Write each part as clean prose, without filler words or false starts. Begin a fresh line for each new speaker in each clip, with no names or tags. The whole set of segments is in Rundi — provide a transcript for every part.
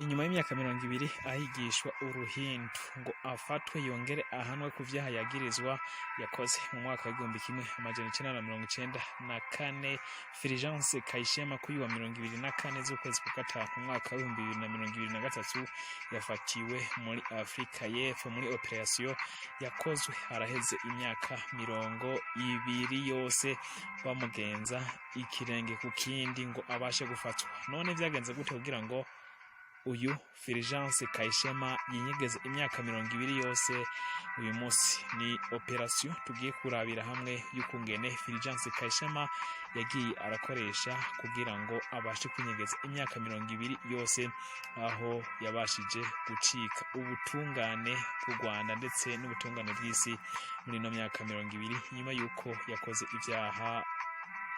Inyuma y'imyaka 20 ahigishwa uruhindu ngo afatwe yongere ahanwe ku vyaha yagirizwa yakoze mu mwaka w'1994, Fulgence Kayishema kuri wa 24 z'ukwezi kwa gatanu mu mwaka w'2023 yafatiwe muri Afrika y'Epfo muri operation yakozwe haraheze imyaka 20 yose bamugenza ikirenge ku kindi ngo abashe gufatwa. None vyagenze gute kugira ngo uyu Fulgence Kayishema yinyegeze imyaka 20 yose? Uyu munsi ni operation tugiye kurabira hamwe y'ukungene Fulgence Kayishema yagiye arakoresha kugira ngo abashe kwinyegeza imyaka 20 yose, aho yabashije gucika ubutungane bw'u Rwanda ndetse n'ubutungane bw'isi muri ino myaka 20, nyuma y'uko yakoze ibyaha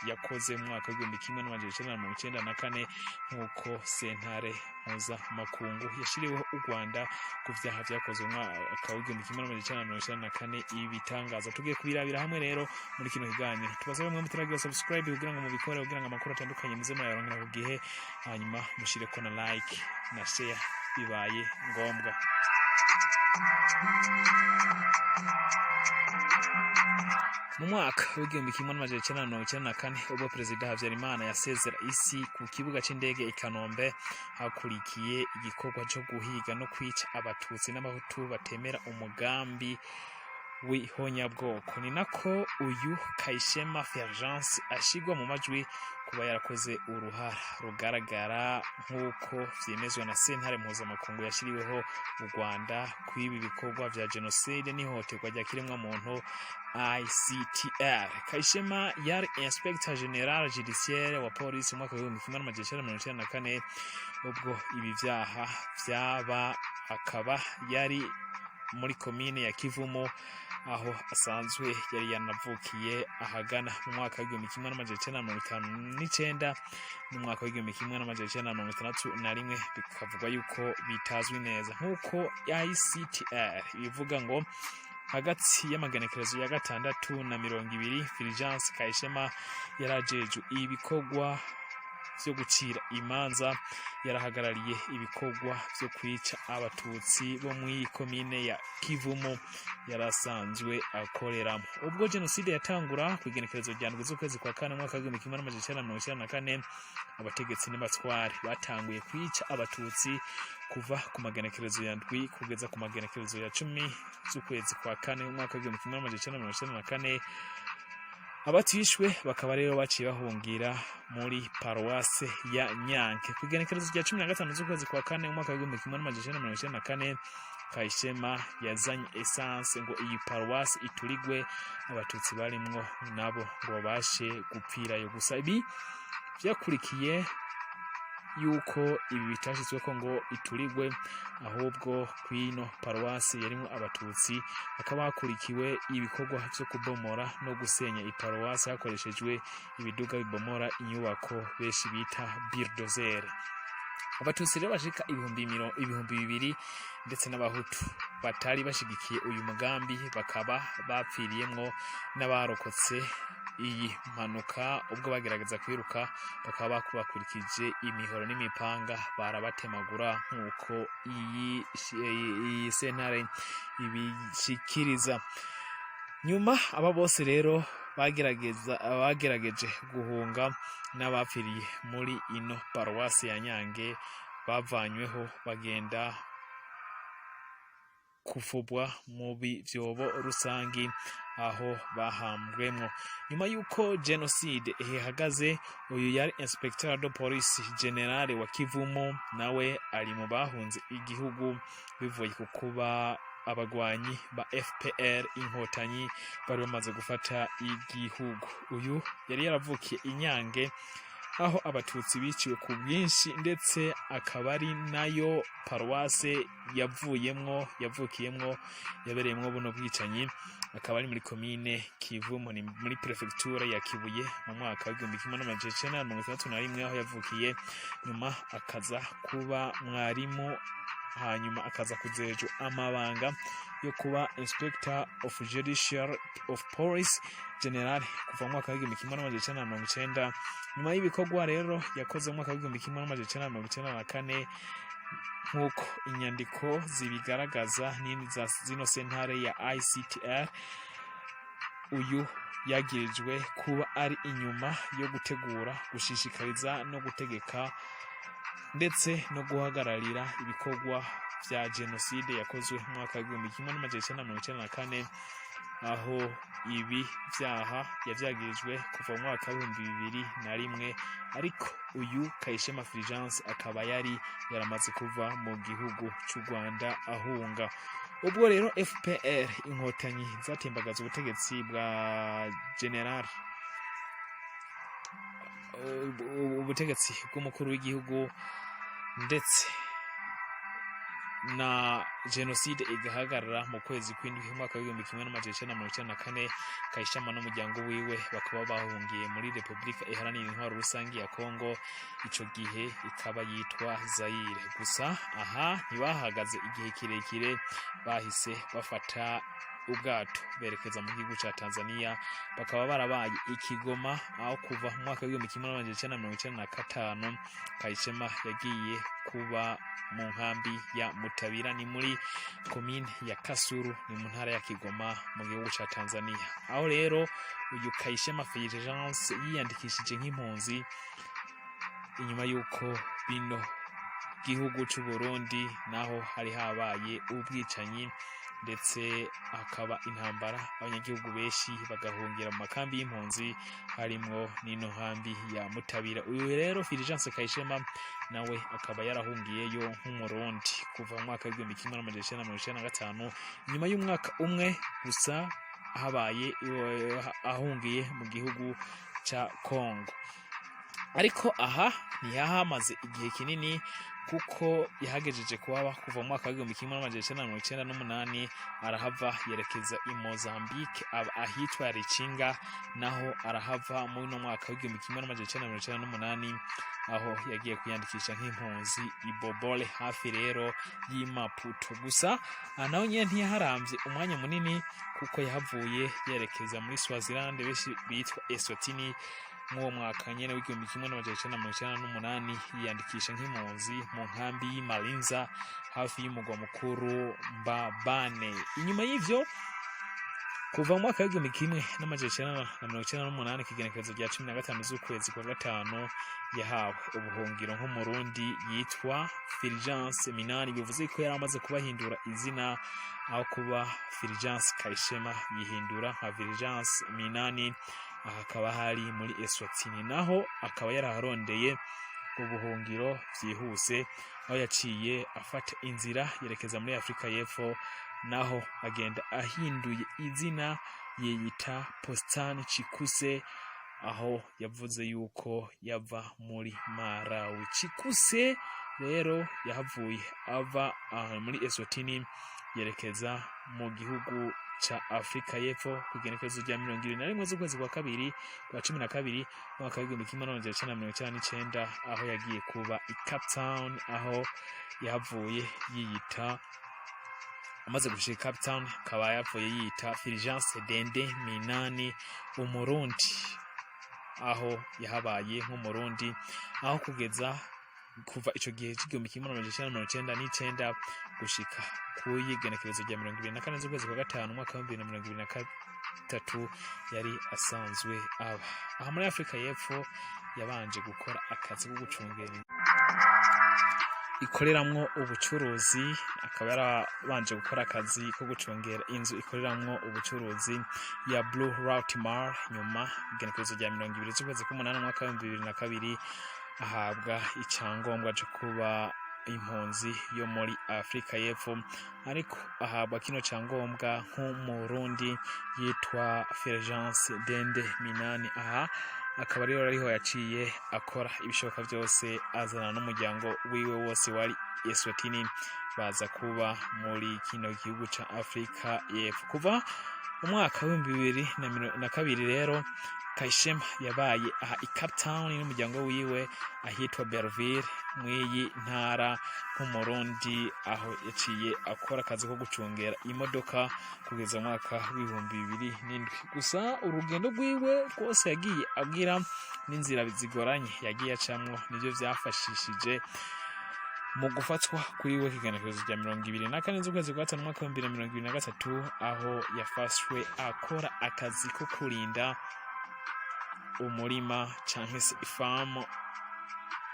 yakoze mu mwaka w'1994, nk'uko sentare mpuzamakungu yashiriweho u Rwanda ku vyaha vyakozwe mu mwaka w'1994 ibitangaza. Tugiye kubirabira hamwe rero muri kino kiganiro. Tubasabe mwe mutaragira subscribe kugira ngo mubikore, kugira ngo amakuru atandukanye muze murayaronkera ku gihe, hanyuma mushireko na like na share bibaye ngombwa. Mu mwaka w'1994, ubwo Perezida Habyarimana yasezera isi ku kibuga c'indege i Kanombe, hakurikiye igikorwa co guhiga no kwica Abatutsi n'Abahutu batemera umugambi w'ihonyabwoko. Ni nako uyu Kayishema Fulgence ashigwa mu majwi kuba yarakoze uruhara rugaragara, nk'uko vyemezwa na sentare mpuzamakungu yashiriweho u Rwanda kw'ibi bikorwa vya jenoside n'ihohoterwa rya kiremwamuntu, ICTR. Kayishema yari inspecteur général judiciaire wa polisi mu mwaka w'1994 ubwo ibi vyaha vyaba, akaba yari muri komine ya Kivumu aho asanzwe yari yanavukiye ahagana mu mwaka w'1959 n'umwaka w'1961, bikavugwa yuko bitazwi neza. Nk'uko ICTR bivuga, ngo hagati y'amagenekerezo ya 6 na 20, Fulgence Kayishema yarajejwe ibikorwa vyo gucira imanza, yarahagarariye ibikorwa vyo kwica Abatutsi bo muri komine ya Kivumu yarasanzwe akoreramo. Ubwo jenoside yatangura ku igenekerezo rya 7 z'ukwezi kwa kane umwaka w'1994, abategetsi n'abatware batanguye kwica Abatutsi kuva ku magenekerezo ya 7 kugeza ku magenekerezo ya 10 z'ukwezi kwa kane umwaka w'1994. Abatishwe bakaba rero baciye bahungira muri paruwase ya Nyanke. Ku igenekerezo rya 15 z'ukwezi kwa kane umwaka w'1994, Kayishema yazanye essence ngo iyi paruwase iturigwe, Abatutsi barimwo nabo ngo babashe gupfirayo. Gusa ibi vyakurikiye yuko ibi bitashitsweko ngo iturigwe, ahubwo kwino paruwasi yarimwo Abatutsi hakaba hakurikiwe ibikorwa vyo kubomora no gusenya iparuwasi hakoreshejwe ibiduga bibomora inyubako benshi bita bulldozer. Abatutsi rero bashika 2000 ndetse n'Abahutu batari bashigikiye uyu mugambi bakaba bapfiriyemwo, n'abarokotse iyi mpanuka ubwo bagerageza kwiruka bakaba bakurikije imihoro n'imipanga barabatemagura, nk'uko iyi sentare ibishikiriza. Nyuma aba bose rero bagerageje guhunga n'abapfiriye muri ino paruwasi ya Nyange bavanyweho bagenda kufubwa mu bivyobo rusangi aho bahambwemwo. Nyuma y'uko jenoside ihagaze, uyu yari inspecteur de police général wa Kivumu nawe ari mu bahunze igihugu bivuye ku kuba abagwanyi ba FPR Inkotanyi bari bamaze gufata igihugu. Uyu yari yaravukiye Inyange aho Abatutsi biciwe ku bwinshi, ndetse akaba ari nayo paruwase yavuyemwo, yavukiyemwo, yabereyemwo buno bwicanyi, akaba ari muri komine Kivumu, ni muri prefecture ya Kibuye, mu mwaka w'1961 aho yavukiye. Nyuma akaza kuba mwarimu, hanyuma akaza kujejwa amabanga yo kuba inspector of judicial of police general kuva mu mwaka w'1990. Nyuma y'ibikorwa rero yakoze mu mwaka w'1994. Nk'uko inyandiko zibigaragaza n'indi za zino sentare ya ICTR, uyu yagirijwe kuba ari inyuma yo gutegura, gushishikariza no gutegeka ndetse no guhagararira ibikorwa vya jenoside yakozwe mu mwaka w'1994, aho ibi vyaha yavyagirijwe kuva mu mwaka w'2001, ariko uyu Kayishema Fulgence akaba yari yaramaze kuva mu gihugu c'u Rwanda ahunga. Ubwo rero FPR Inkotanyi zatembagaza ubutegetsi bwa general, ubutegetsi bw'umukuru w'igihugu, ndetse na jenoside igahagarara mu kwezi kw'indwi umwaka w'1994, Kayishema n'umuryango wiwe bakaba bahungiye muri Repubulika Iharanira Intwaro Rusange ya Kongo, ico gihe ikaba yitwa Zaire. Gusa aha ntibahagaze igihe kirekire, bahise bafata ubwato berekeza mu gihugu ca Tanzania, bakaba barabaye i Kigoma, aho kuva mu mwaka w'1995 Kayishema yagiye kuba mu nkambi ya Mutabira, ni muri komine ya Kasuru, ni mu ntara ya Kigoma mu gihugu ca Tanzania. Aho rero uyu Kayishema Fulgence yiyandikishije nk'impunzi inyuma y'uko bino gihugu c'u Burundi naho hari habaye ubwicanyi ndetse hakaba intambara, abanyagihugu benshi bagahungira mu makambi y'impunzi, harimwo n'ino nkambi ya Mutabira. Uyu rero Fulgence Kayishema nawe akaba yarahungiyeyo nk'Umurundi kuva mu mwaka w'1995, inyuma y'umwaka umwe gusa habaye ahungiye mu gihugu ca Congo. Ariko aha ntiyahamaze igihe kinini, kuko yahagejeje kuhaba kuva mu mwaka w'1998, arahava yerekeza i Mozambique, aba ahitwa Lichinga, naho arahava muri uno mwaka w'1998, aho yagiye kwiyandikisha nk'impunzi i Bobole, hafi rero y'i Maputo. Gusa aha naho nyene ntiyaharamvye umwanya munini, kuko yahavuye yerekeza muri Swaziland, benshi bitwa Eswatini, mw'uwo mwaka nyene w'1998, yiyandikisha nk'impunzi mu nkambi y'i Malinza, hafi y'umugwa mukuru Mbabane. Inyuma y'ivyo, kuva mu mwaka w'1998, ikigenekerezo rya 15 z'ukwezi kwa gatanu, yahawe ubuhungiro nk'Umurundi yitwa Fulgence Minani. Bivuze ko yari amaze kubahindura izina, aho kuba Fulgence Kayishema yihindura nka Fulgence Minani. Aha akaba hari muri Eswatini, naho akaba yaraharondeye ubuhungiro vyihuse, aho yaciye afata inzira yerekeza muri Afrika y'Epfo, naho agenda ahinduye izina, yiyita Postan Chikuse, aho yavuze yuko yava muri Malawi. Chikuse rero yahavuye ava aha muri Eswatini yerekeza mu gihugu ca Afrika y'Epfo ku igenekerezo rya 21 z'ukwezi kwa kabiri kwa 12 umwaka w'1999, aho yagiye kuba i Cape Town, aho yahavuye yiyita, amaze gushika Cape Town akaba yavuye yiyita Fulgence Dende Minani Umurundi, aho yahabaye nk'Umurundi, aho kugeza kuva ico gihe c'1999 gushika kuyigenekerezo rya 24 z'ukwezi kwa gatanu umwaka w'2023 yari asanzwe aba aha muri Afrika y'Epfo. Yabanje gukora akazi ko gucungera ikoreramwo ubucuruzi, akaba yarabanje gukora akazi ko gucungera inzu ikoreramwo ubucuruzi ya Blue Route Mall. Nyuma, igenekerezo rya 20 z'ukwezi k'umunani umwaka w'2002, ahabwa icyangombwa cyo kuba impunzi yo muri Afrika y'Epfo, ariko ahabwa kino cyangombwa nk'Umurundi yitwa Fulgence Dende Minani. Aha akaba rero ariho yaciye akora ibishoboka byose, azana n'umuryango wiwe wose wari Eswatini, baza kuba muri kino gihugu ca Afrika y'Epfo. Kuva umwaka w'2002 rero Kayishema yabaye aha i Cape Town n'umuryango wiwe ahitwa Bellville mw'iyi ntara nk'Umurundi, aho yaciye akora akazi ko gucungera imodoka kugeza mu mwaka w'2007. Gusa urugendo rwiwe rwose yagiye agira n'inzira zigoranye yagiye acamwo, nivyo vyafashishije Mu gufatwa kuri we kigenekerezo rya 24 z'ukwezi kwa gatanu, umwaka wa 2023, aho yafashwe akora akazi ko kurinda umurima canke se ifamu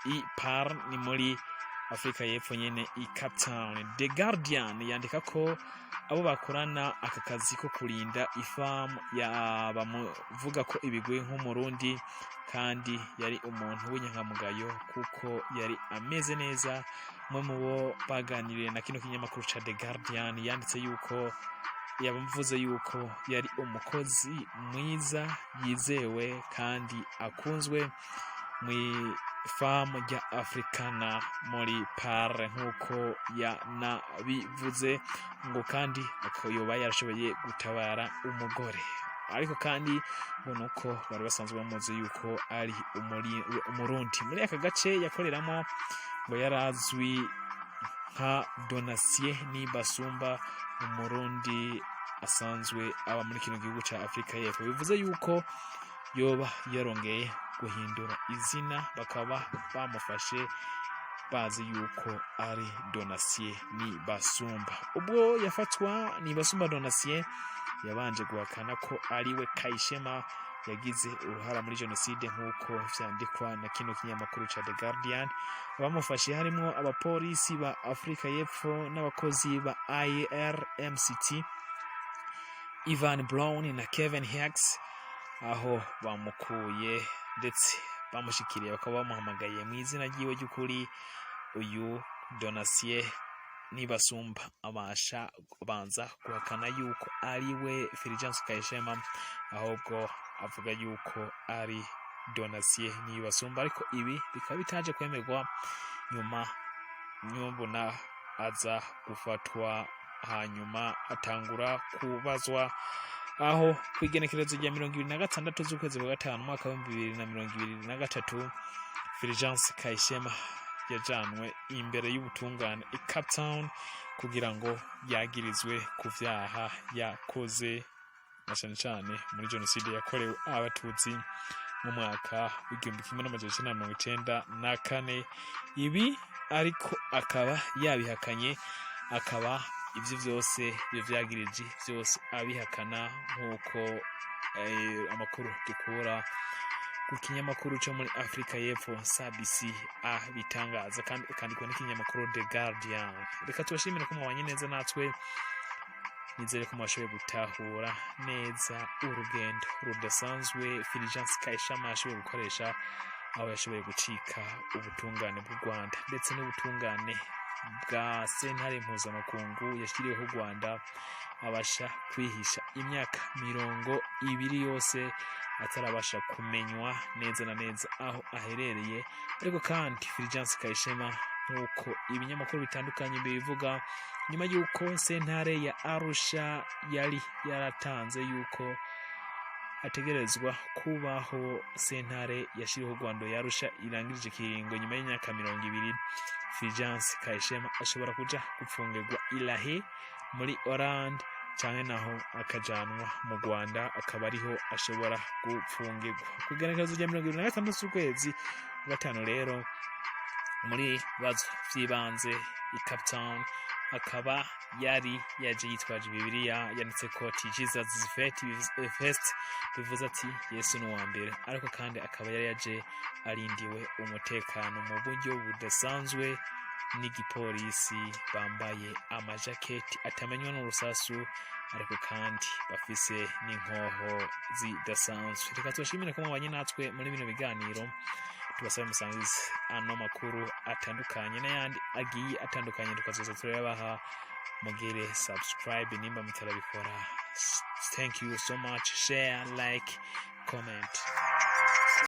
i Paarl, ni muri Afrika y'Epfo nyene, i Cape Town. The Guardian yandika ko abo bakorana aka kazi ko kurinda ifamu bamuvuga ko ibigwi nk'Umurundi, kandi yari umuntu w'inyankamugayo kuko yari ameze neza. Umwe mu bo baganiriye na kino kinyamakuru ca The Guardian yanditse yuko yavuze yuko yari umukozi mwiza, yizewe kandi akunzwe mu ifamu rya Africana muri Paarl, nk'uko yanabivuze ngo kandi yoba yarashoboye gutabara umugore. Ariko kandi ngo nuko bari basanzwe bamuzi yuko ari Umurundi. Muri aka gace yakoreramo ngo yarazwi nka Donatien Nibasumba, Umurundi asanzwe aba muri kino gihugu ca Afrika y'Epfo. Bivuze yuko yoba yarongeye guhindura izina, bakaba bamufashe bazi yuko ari Donatien Nibasumba. Ubwo yafatwa, Nibasumba Donatien yabanje guhakana ko ari we Kayishema yagize uruhara muri jenoside, nk'uko vyandikwa na kino kinyamakuru ca The Guardian. Abamufashe harimwo abapolisi ba Afrika y'Epfo n'abakozi ba IRMCT Ivan Brown na Kevin Hicks, aho bamukuye ndetse bamushikiriye bakaba bamuhamagaye mu izina ryiwe ry'ukuri. Uyu Donatien Nibasumba abasha abanza guhakana yuko ari we Fulgence Kayishema, ahubwo avuga yuko ari Donatien Nibasumba, ariko ibi bikaba bitaje kwemerwa. Nyuma nyumbuna aza gufatwa, hanyuma atangura kubazwa, aho ku igenekerezo rya 26 z'ukwezi kwa gatanu, umwaka wa 2023, Fulgence Kayishema yajanwe imbere y'ubutungane i Cape Town kugira ngo yagirizwe ku vyaha yakoze, na cane cane muri jenoside yakorewe Abatutsi mu mwaka wa 1994. Ibi ariko akaba yabihakanye, akaba ivyo vyose, ivyo vyagirije vyose abihakana, nk'uko amakuru dukura ku kinyamakuru cyo muri Afrika y'Epfo SABC abitangaza, kandi akandikwa n'ikinyamakuru The Guardian. Reka tubashimire ko mwabanye neza natwe. Nizere ko mwashoboye gutahura neza urugendo rudasanzwe Fulgence Kayishema yashoboye gukoresha, aho yashoboye gucika ubutungane bw'u Rwanda ndetse n'ubutungane bwa sentare mpuzamakungu yashyiriweho u Rwanda, abasha kwihisha imyaka 20 yose atarabasha kumenywa neza na neza aho aherereye. Ariko kandi Fulgence Kayishema, nk'uko ibinyamakuru bitandukanye bibivuga, nyuma y'uko sentare ya Arusha yari yaratanze yuko ategerezwa kubaho, sentare yashyiriweho u Rwanda ya Arusha irangirije ikiringo nyuma y'imyaka 20, Fulgence Kayishema ashobora kuja gupfungirwa i La Haye muri Hollande, canke naho akajanwa mu Rwanda akaba ariho ashobora gupfungirwa. Ku igenekerezo rya 26 z'ukwezi kwa gatanu rero, muri bazo vy'ibanze i Cape Town, akaba yari yaje yitwaje Bibiliya yanditse ko ati "Jesus is first", bivuze ati "Yesu ni uwa mbere". Ariko kandi akaba yari yaje arindiwe umutekano mu buryo budasanzwe n'igipolisi, bambaye amajaketi atamenywa n'urusasu, ariko kandi bafise n'inkoho zidasanzwe. Reka tubashimire ko mwabanye natwe muri bino biganiro. Tubasabe musangize ano makuru atandukanye n'ayandi agiye atandukanye tukazoza turayabaha. Mugire subscribe nimba mutarabikora. Thank you so much. Share, like, comment.